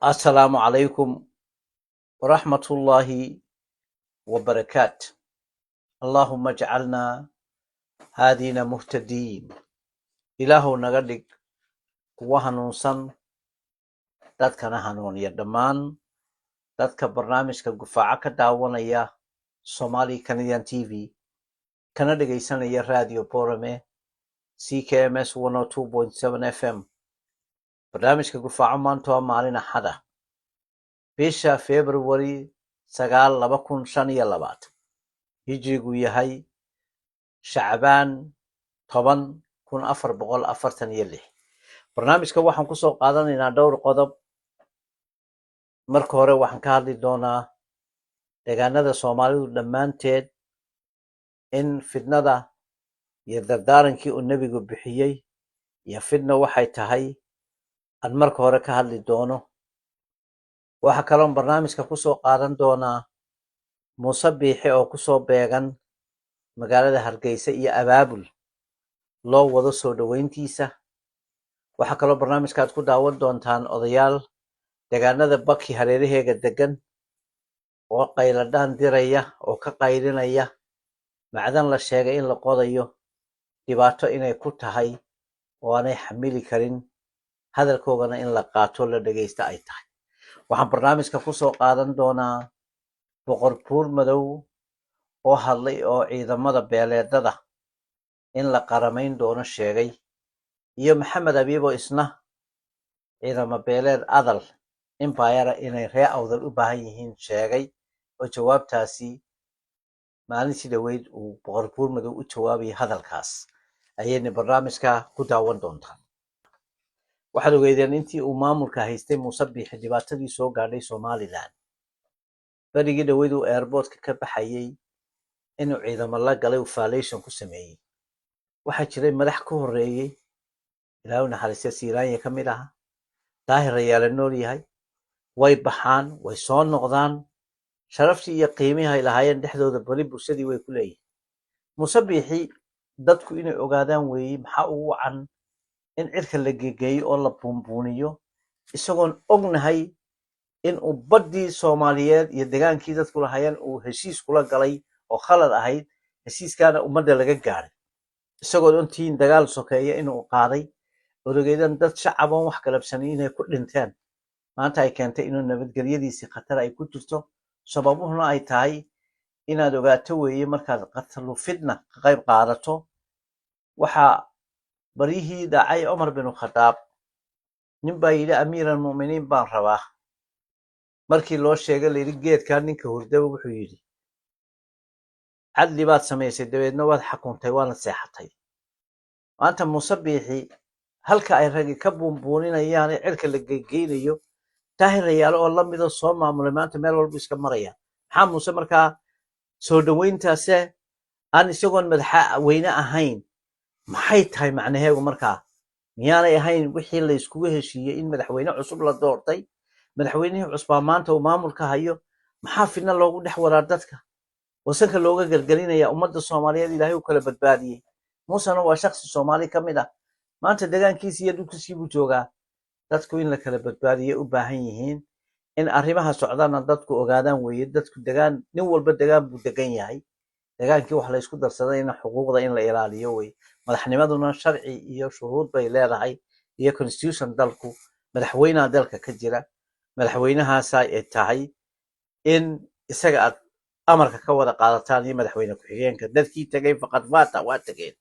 Assalaamu calaykum waraxmatullaahi wabarakaat. Allaahumma ajcalnaa haadiina muhtadiin. Ilaahow naga dhig kuwa hanuunsan, dadkana hanuuniya. Dhammaan dadka barnaamijka Gufaaco ka daawanaya Somali Canadian TV, kana dhegaysanaya Radio Borame CKMS 102.7 FM, barnaamijka Gufaaco maanta waa maalin Axada, bisha February 9, 2025, hijrigu yahay Shacbaan 10, 1446. Barnaamijka waxaan kusoo qaadanaynaa dhowr qodob. Marka hore waxaan ka hadli doonaa deegaanada Soomaalidu dhammaanteed in fidnada iyo dardaarankii uu Nebigu bixiyey iyo fidna waxay tahay aan marka hore ka hadli doono. Waxaa kaloon barnaamijka kusoo qaadan doonaa Muuse Biixi oo kusoo beegan magaalada Hargeysa iyo abaabul loo wado soo dhoweyntiisa. Waxaa kaloo barnaamijka aad ku daawan doontaan odayaal deegaanada Baki hareeraheega degan oo qayladhaan diraya oo ka qaylinaya macdan la sheegay in la qodayo, dhibaato inay ku tahay oo aanay xamili karin, hadalkoogana in la qaato, la dhegaysta ay tahay. Waxaan barnaamijka kusoo qaadan doonaa Boqor Buur Madow oo hadlay oo ciidamada beeleedada in la qaramayn doono sheegay, iyo Maxamed Abiibo isna ciidamo beeleed Adal Empire inay ree Awdal u baahan yihiin sheegay, oo jawaabtaasi maalintii dhaweyd uu Boqor Buur Madow u jawaabayay hadalkaas ayayna barnaamijka ku daawan doontaan. Waxaad ogeydeen intii uu maamulka haystay Muuse Biixi dhibaatadii soo gaadhay Somaliland. Berigii dhaweyd uu airportka ka baxayay inuu ciidamo la galay, uu violation ku sameeyey. Waxaa jiray madax ka horreeyey, Ilaahu naxariista, Siiraanya ka mid aha, Daahir Rayaale nool yahay. Way baxaan, way soo noqdaan, sharaftii iyo qiimihii ay lahaayeen dhexdooda beri bulshadii way ku leeyihin. Muuse Biixi dadku inay ogaadaan weeye, maxaa ugu wacan in cirka la gegeeyo oo la buunbuuniyo, isagoon ognahay in uu baddii Soomaaliyeed iyo degaankii dadku lahaayeen uu heshiis kula galay oo khalad ahayd, heshiiskaana ummadda laga gaadhay, isagoon ontiin dagaal sokeeya inuu qaaday, odogeedan dad shacab oon wax galabsanin inay ku dhinteen, maanta ay keentay inuu nabadgelyadiisii khatar ay ku jirto. Sababuhuna ay tahay inaad ogaato weeye markaad qatalu fitna ka qayb qaadato. Waxaa baryihii dhacay Cumar binu Khadaab, nin baa yidhi, "Amiir almu'miniin baan rabaa." Markii loo sheegay, layidhi geedkaa ninka hurdaba, wuxuu yidhi, "Cadli baad samaysay, dabeedna waad xakuntay, waana seexatay." Maanta Muuse Biixi halka ay ragi ka buunbuuninayaan ee cirka la geygeynayo, Daahir Rayaale oo la midoo soo maamulay maanta meel walbu iska maraya. Maxaa Muuse markaa soo dhoweyntaase aan isagoon madaxweyne ahayn, maxay tahay macnaheegu? Markaa miyaanay ahayn wixii la iskugu heshiiyey in madaxweyne cusub la doortay, madaxweynihii cusbaa maanta uu maamulka hayo? Maxaa fidna loogu dhex wadaa dadka, wasanka looga gelgelinaya? Ummadda Soomaaliyeed Ilaahay u kala badbaadiyey. Muusena waa shaksi Soomaali ka mid ah, maanta degaankiisi iyo dhulkiisii buu joogaa. Dadku in la kala badbaadiyay u baahan yihiin, in arrimaha socdana dadku ogaadaan weeye. Dadku degaan, nin walba degaan buu degan yahay. Degaankii wax la isku darsadayna xuquuqda in la ilaaliyo wey. Madaxnimaduna sharci iyo shuruud bay leedahay iyo constitution. Dalku madaxweynaha dalka ka jira, madaxweynahaasa ay tahay in isaga aad amarka ka wada qaadataan iyo madaxweyne ku-xigeenka. Dadkii tegay faqad faata, waa tegeen,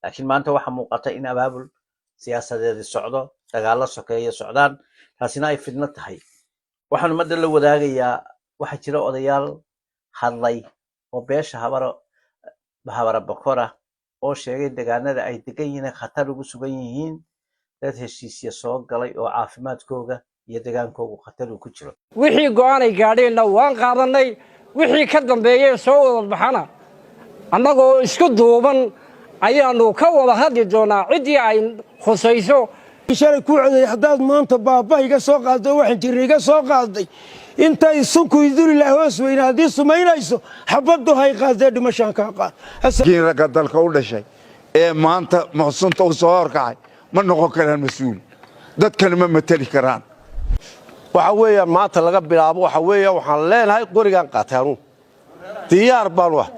laakiin maanta waxaa muuqata in abaabul siyaasadeedi socdo, dagaallo sokeeya socdaan, taasina ay fidno tahay. Waxaan ummadda la wadaagayaa, waxaa jira odayaal hadlay oo beesha Habara, Habara Bokora, oo sheegay degaanada ay degan yihiin khatar ugu sugan yihiin dad heshiisya soo galay oo caafimaadkooga iyo degaankoogu khatar uu ku jiro. Wixii go'aanay gaadheenna waan qaadannay. Wixii ka dambeeyee soo wada baxana, annagoo isku duuban ayaannu ka wada hadli doonaa ciddii ay khusayso. Shalay kuu codeeyey, haddaad maanta baaba iga soo qaadday, waxaan jirra iga soo qaaday, intay sunku iduli laha hoos weyne, haddii sumaynayso xabaddu hay qaadee, dhimashaan kaa qaad. Kiin ragga dalka u dhashay ee maanta muxsunta u soo horkacay ma noqon karaan mas-uul, dadkana ma mateli karaan. Waxa weeyaan, maanta laga bilaabo, waxa weeya waxaan leenahay qorigaan qaatay anugu. Diyaar baanu ahay,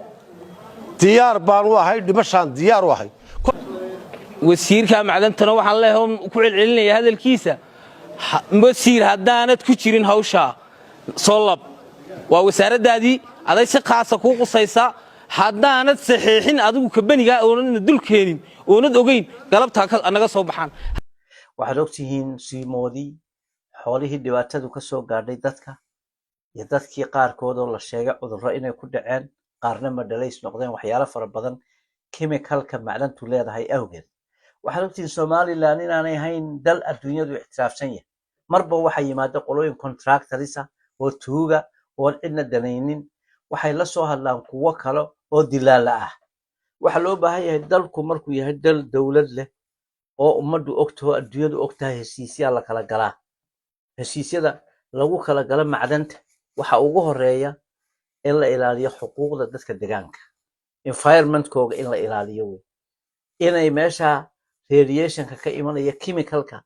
diyaar baanu ahay, dhimashaan diyaar u ahay. Wasiirka macdantana waxaan leeyahay, ku celcelinaya hadalkiisa, wasiir, haddaanad ku jirin hawshaa soo lab. Waa wasaaraddaadii, aday si khaasa kuu qusaysaa. Haddaanad saxeexin adigu kabanigaa, oonadna dul keenin, oonad ogayn, galabtaa naga soo baxaan. Waxaad ogtihiin siimoodii xoolihii dhibaatadu ka soo gaadhay dadka iyo dadkii qaarkood oo la sheegay cudurro inay ku dhaceen, qaarna madhalays noqdeen, waxyaalo fara badan chemicalka macdantu leedahay awgeed. Waxaad ogtihiin Somaliland inaanay ahayn dal adduunyadu ictiraafsan yahay. Marba waxaa yimaada qolooyin contractors ah oo tuuga oon cidna danaynin. Waxay la soo hadlaan kuwo kale oo dilaala ah. Waxaa loo baahan yahay, dalku markuu yahay dal dowlad leh oo ummaddu ogtaho, adduunyadu ogtahay, heshiisyaa la kala galaa. Heshiisyada lagu kala galo macdanta waxa ugu horeeya in la ilaaliyo xuquuqda dadka degaanka, environmentkooga in la ilaaliyo wey, inay meesha radiationka ka imanaya, chemicalka,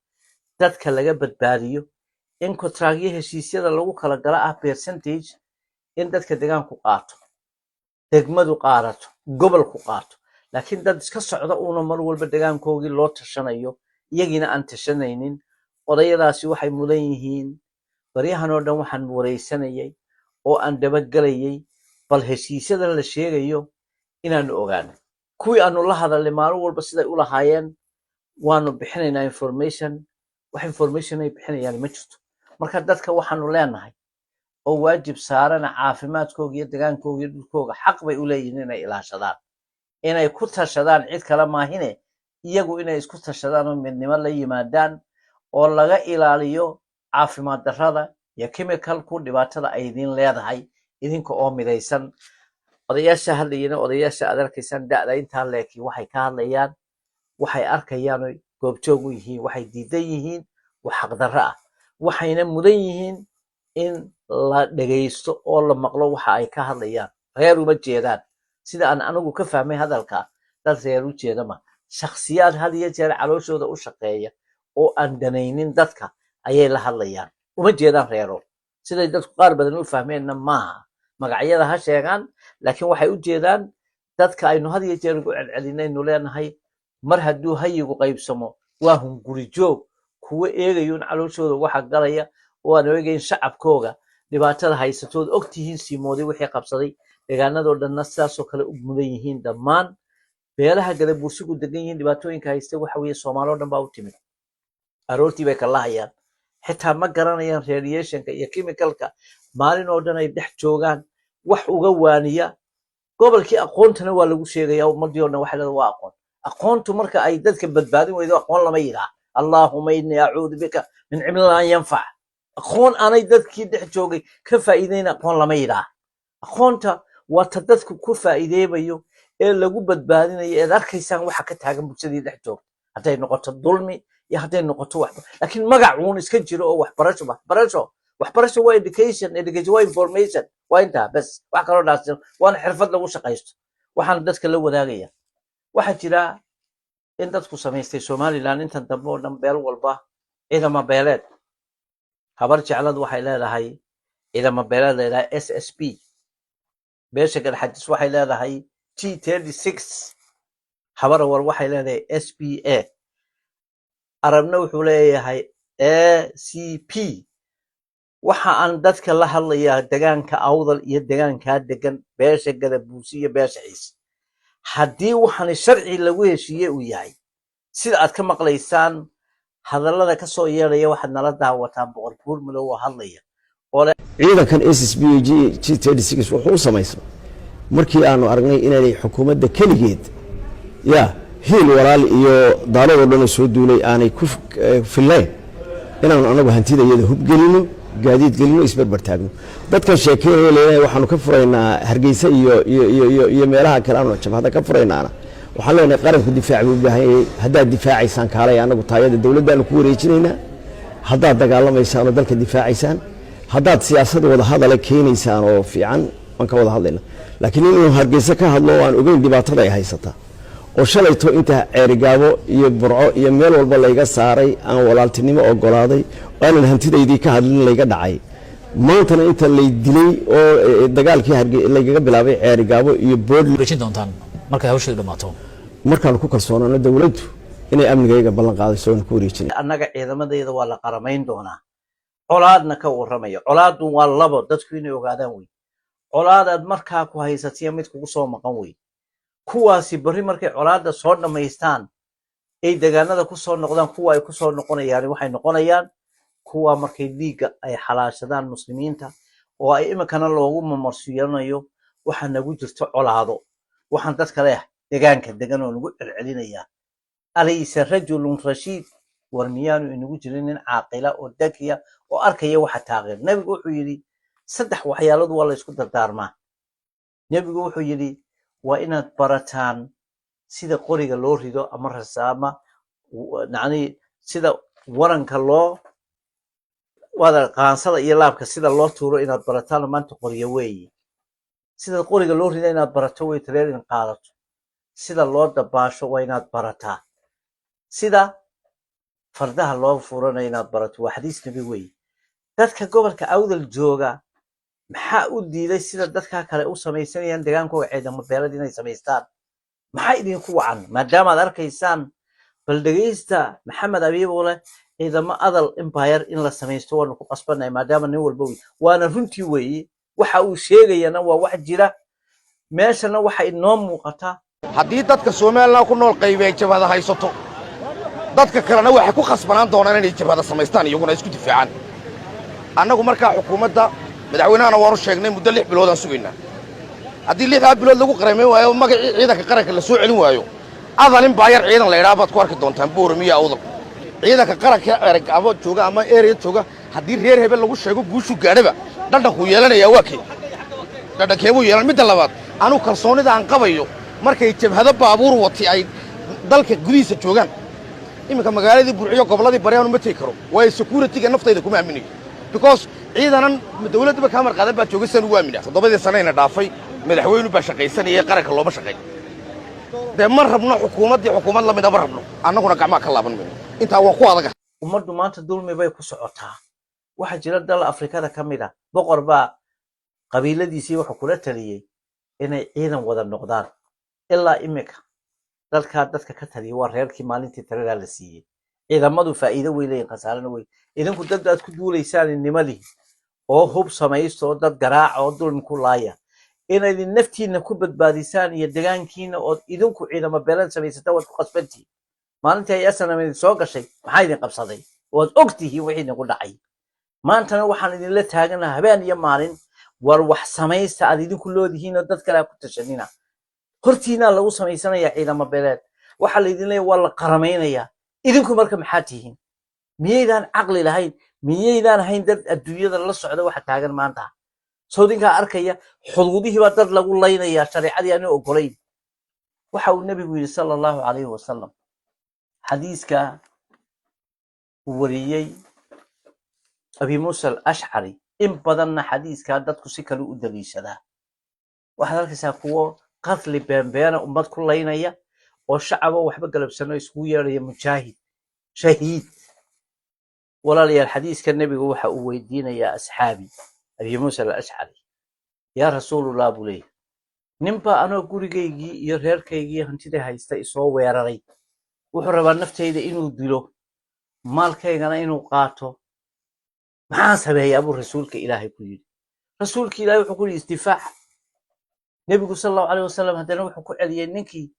dadka laga badbaadiyo, in contractyo heshiisyada lagu kala galo ah percentage in dadka degaanku qaato, degmadu qaadato, gobolku qaato. Laakiin dad iska socda uuna mar walba degaankoogii loo tashanayo, iyagiina aan tashanaynin. Odayadaasi waxay mudan yihiin, baryahan oo dhan waxaan waraysanayay oo aan dabagelayay bal heshiisyada la sheegayo inaanu ogaano. Kuwii aanu la hadalnay maalin walba siday u lahaayeen waanu bixinaynaa information, wax information ay bixinayaan ma jirto. Marka dadka waxaanu leenahay oo waajib saarana, caafimaadkooga iyo degaankooga iyo dhulkooga xaq bay u leeyihiin inay ilaashadaan, inay ku tashadaan. Cid kale maahine, iyagu inay isku tashadaan oo midnimo la yimaadaan oo laga ilaaliyo caafimaad darrada iyo chemicalku dhibaatada ay idin leedahay, idinka oo midaysan. Odayaasha hadlayana, odayaasha aad arkaysaan da'da intaa leeki, waxay ka hadlayaan waxay arkayaan oy goobjoog u yihiin. Waxay diidan yihiin wax xaqdarro ah, waxayna mudan yihiin in la dhegaysto oo la maqlo waxa ay ka hadlayaan. Reer uma jeedaan, sida aan anigu ka fahmay hadalka. Dad reer u jeeda ma, shakhsiyaad had iyo jeer calooshooda u shaqeeya oo aan danaynin dadka ayay la hadlayaan. Uma jeedaan reero, siday dadku qaar badan u fahmeenna maaha. Magacyada ha sheegaan, laakiin waxay u jeedaan dadka aynu had iyo jeer ugu celcelinaynu leenahay, mar hadduu hayigu qaybsamo waa hunguri joog, kuwa eegayuun calooshooda waxa galaya oo aan eegayn shacabkooga dhibaatada haysatood. Ogtihiin siimoodii wixii qabsaday, deegaanadoo dhanna sidaasoo kale u mudan yihiin. Dhammaan beelaha Gadabuursigu degan yihiin dhibaatooyinka haysta waxa weeye Soomaaloo dhan baa u timid. Aroortii bay kalahayaan, xitaa ma garanayaan radiationka iyo chemicalka. Maalin oo dhan ay dhex joogaan, wax uga waaniya. Gobolkii aqoontana waa lagu sheegaya, ummadii o dhan waxay leedahay waa aqoon. Aqoontu marka ay dadka badbaadin weydo, aqoon lama yidhaah. اللهم إني أعوذ بك من علم لا ينفع. Aqoon aanay dadkii dhex joogay ka faa'iideyn aqoon lama yidhaah. Aqoonta waa ta dadku ku faa'iideymayo ee lagu badbaadinayo, eed arkaysaan waxa ka taagan bulshadii dhex joogta, hadday noqoto dulmi iyo hadday noqoto waxba. Laakiin magac uun iska jiro oo waxbarasho, waxbarasho, waxbarasho waa education, education waa information, waa intaa bes, wax kaloo dhaafsan waana xirfad lagu shaqaysto. Waxaan dadka la wadaagaya, waxaa jira in dadku samaystay Somaliland intan dambe oo dhan beel walba ciidama beeleed. Habar Jeclad waxay leedahay ciidama beeleed la yidhaha SSB. Beesha Garxajis waxay leedahay G36. Habarawal waxay leedahay SBA. Arabna wuxuu leeyahay ACP. Waxa aan dadka la hadlayaa degaanka Awdal iyo degaankaa degan, beesha Gadabuursi iyo beesha Ciise, haddii waxaani sharci lagu heshiiye uu yahay, sida aad ka maqlaysaan hadallada ka soo yeedhaya, waxaad nala daawataan Boqor Buur Madow oo hadlaya oo leh Ciidankan SSB G wuxuu u samaysmay markii aanu aragnay inaanay xukuumadda keligeed ya hiil walaal iyo daaladoo dhan oo soo duulay aanay ku fillayn, inaanu anagu hantida iyada hub gelino, gaadiid gelino, isbarbar taagno. Dadkan sheekeynaya leeyahay waxaanu ka furaynaa Hargeysa iyo meelaha kale aanu jabhada ka furaynaana, waxaan leenahay qaranku difaac buu u baahan yahay. Haddaad difaacaysaan, kaalay, anagu taayada dowladdaanu ku wareejinaynaa. Haddaad dagaalamaysaan oo dalka difaacaysaan, haddaad siyaasad wada hadala keenaysaan oo fiican, waan ka wada hadlayna. Laakiin inuu Hargeysa ka hadlo oo aan ogeyn dhibaatada ay haysataa. Oo shalayto inta Ceerigaabo iyo Burco iyo meel walba layga saaray, aan walaaltinimo ogolaaday oo aanan hantidaydii ka hadlin, layga dhacay. Maantana inta lay dilay oo dagaalkii laygaga bilaabay Ceerigaabo iyo Bood. Wareejin doontaan markay hawsheedu dhammaato? Markaanu ku kalsoonaano dowladdu inay amnigayga ballan qaadayso, waanu ku wareejinay. Annaga ciidamadayda waa la qaramayn doonaa. Colaadna ka warramaya, colaaddu waa labo, dadku inay ogaadaan wey. Colaadaad markaa ku haysatiya mid kugu soo maqan wey. Kuwaasi berri markay colaadda soo dhammaystaan ay degaanada ku soo noqdaan, kuwa ay ku soo noqonayaan waxay noqonayaan kuwa markay dhiigga ay xalaashadaan muslimiinta oo ay iminkana loogu mamarsiinayo waxaa nagu jirto colaado. Waxaan dadka leh degaanka degan oo nagu celcelinayaa: alaysa rajulun rashiid? War miyaanu inagu jirin nin caaqila oo dakiya oo arkaya waxa taageer? Nebigu wuxuu yidhi saddex waxyaalood waa la isku dardaarmaa. Nebigu wuxuu yidhi waa inaad barataan sida qoriga loo rido ama rasaama, yacni sida waranka loo waada qaansada iyo laabka sida loo tuuro inaad barataan. Maanta qoryo weeye, sida qoriga loo rido inaad barato way, training qaadato. Sida loo dabaasho waa inaad barataa. Sida fardaha loo furanayo inaad barato. Waa xadiis nebi weeye. Dadka gobolka Awdal jooga maxaa u diiday sida dadka kale u samaysanayaan degaankooga ciidamo beelad inay samaystaan? Maxaa idinku wacan maadaamaad arkaysaan? Bal dhegaysta Maxamed Abiibo leh ciidamo Adal Empire in la samaysto waanu ku qasbannahay, maadaama nin walba wey. Waana runtii weeye, waxa uu sheegayana waa wax jira. Meeshana waxa inoo muuqataa Haddii dadka Somaliland ku nool qaybi ay jabhada haysato, dadka kalena waxay ku khasbanaan doonaan inay jabhada samaystaan, iyaguna isku difaacaan. Annagu markaa xukuumadda madaxweynahana waanu sheegnay, muddo 6 bilood aan sugaynaa. Haddii 6daa bilood lagu qaramayn waayo, magacii ciidanka qaranka la soo celin waayo, Adal Empire ciidan la idhaha baad ku arki doontaan Booramiyo Awdal. Ciidanka qaranka Ceerigaabo jooga ama area jooga, haddii reer hebel lagu sheego, guushu gaadhaba dhadhankuu yeelanayaa waa kee? Dhadhankeebuu yeelan? Midda labaad, anugu kalsoonida aan qabayo markay jabhado baabuur wati ay dalka gudihiisa joogaan, iminka magaaladii Burciyo gobolladii bari aanu ma tegi karo, waayo security-ga naftayda kuma aaminayo, because ciidanan dawladdaba kaa marqaadan baa jooga. Sidaan ugu aaminaa? 7dii sanayna dhaafay madaxweynu baa shaqaysanayay, qaranka looma shaqayn. Dee ma rabno xukuumaddii, xukuumad la mida ma rabno. Annaguna gacmaha ka laaban mayno, intaa waan ku adaga. Ummaddu maanta dulmi bay ku socotaa. Waxaa jira dal Afrikada ka mid a, boqor baa qabiiladiisii wuxuu kula taliyey inay ciidan wada noqdaan. Ilaa imika dalkaa dadka ka taliya waa reerkii maalintii taladaa la siiyey. Ciidamadu faa'iido way leeyihin, khasaarena wey. Idinku dad aad ku duulaysaan nimadii oo hub samaysto oo dad garaaca oo dulmi ku laaya, inaydin naftiina ku badbaadisaan iyo degaankiina ood idinku ciidamo beelad samaysata waad ku qasbantihiin. Maalintii ay SNM idin soo gashay maxaa idin qabsaday? Waad og tihiin wixii idinku dhacay. Maantana waxaan idinla taaganaha habeen iyo maalin: war wax samaysta aad idinku loodihiin oo dad kale ha ku tashanina. Hortiinaa lagu samaysanayaa ciidamo beeleed. Waxaa laydin leeya waa la qaramaynayaa. Idinku marka maxaa tihiin? Miyaydaan caqli lahayn? Miyaydaan hayn dad adduunyada la socda waxa taagan maanta? Sawdinkaa arkaya xuduudihii baa dad lagu laynayaa, shareecadii aanu ogolayn. Waxa uu nebigu yidhi sala Allahu calayhi wasalam, xadiiska uu wariyey Abi Muusa Alashcari, in badanna xadiiskaa dadku si kale u daliishadaa. Waxaad arkaysaa kuwo qatli beenbeena ummad ku laynaya oo shacabo waxba galabsano iskugu yeedhaya mujaahid, shahiid. Walaalayaal, xadiiska nebigu waxa uu weydiinayaa asxaabi Abi Muusa Alashcari: "Yaa Rasuulullah," buu leeyahy, "ninbaa anoo gurigaygii iyo reerkaygii hantida haysta isoo weeraray. Wuxuu rabaa naftayda inuu dilo, maalkaygana inuu qaato. Maxaan sameeyaa?" buu rasuulka Ilaahay ku yidhi. Rasuulka Ilaahay wuxuu ku yidhi: "Isdifaac." Nebigu sala Allahu alayh wasalam haddana wuxuu ku celiyey ninkii: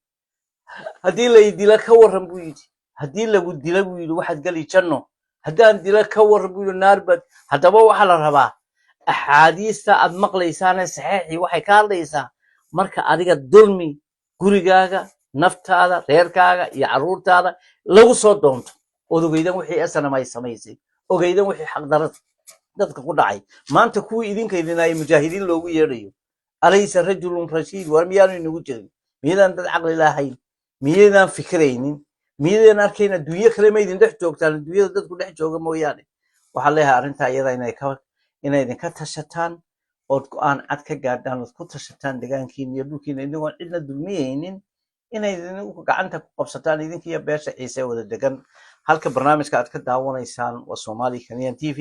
"Haddii lay dila ka warran?" buu yidhi. "Haddii lagu dila," buu yidhi, "waxaad geli janno. Haddaan dila ka warran?" buu yidhi. "Naar baad." Haddaba waxaa la rabaa axaadiista aad maqlaysaane saxiixii waxay ka hadlaysaa marka adiga dulmi gurigaaga, naftaada, reerkaaga iyo carruurtaada lagu soo doonto, ood ogeydan wixii SNM ay samaysay, ogeydan wixii xaqdarada dadka ku dhacay. Maanta kuwii idinka idinaayay mujaahidiin loogu yeedhayo. Alaysa rajulun rashiid? War miyaanu inagu jirin? Miyaydaan dad caqli lahayn? Miyaydaan fikiraynin? Miyaydaan arkayn adduunyo kale ma idin dhex joogtaan adduunyada dadku dhex jooga mooyaane? Waxaan leeyahay arrintaa iyada inay idinka tashataan ood go'aan cad ka gaadhaan, ood ku tashataan degaankiina iyo dhulkiina, idigoon cidna dulmiyeynin. Inay idinku gacanta ku qabsataan, idinka iyo beesha Ciise wada degan. Halka barnaamijka aad ka daawanaysaan waa Somali Canadian TV,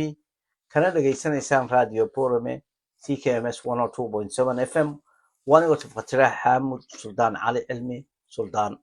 kana dhegaysanaysaan Radio Borame CKMS 102.7 FM. Wanigoo Fatirax Xaamud Suldaan Cali Cilmi Suldaan.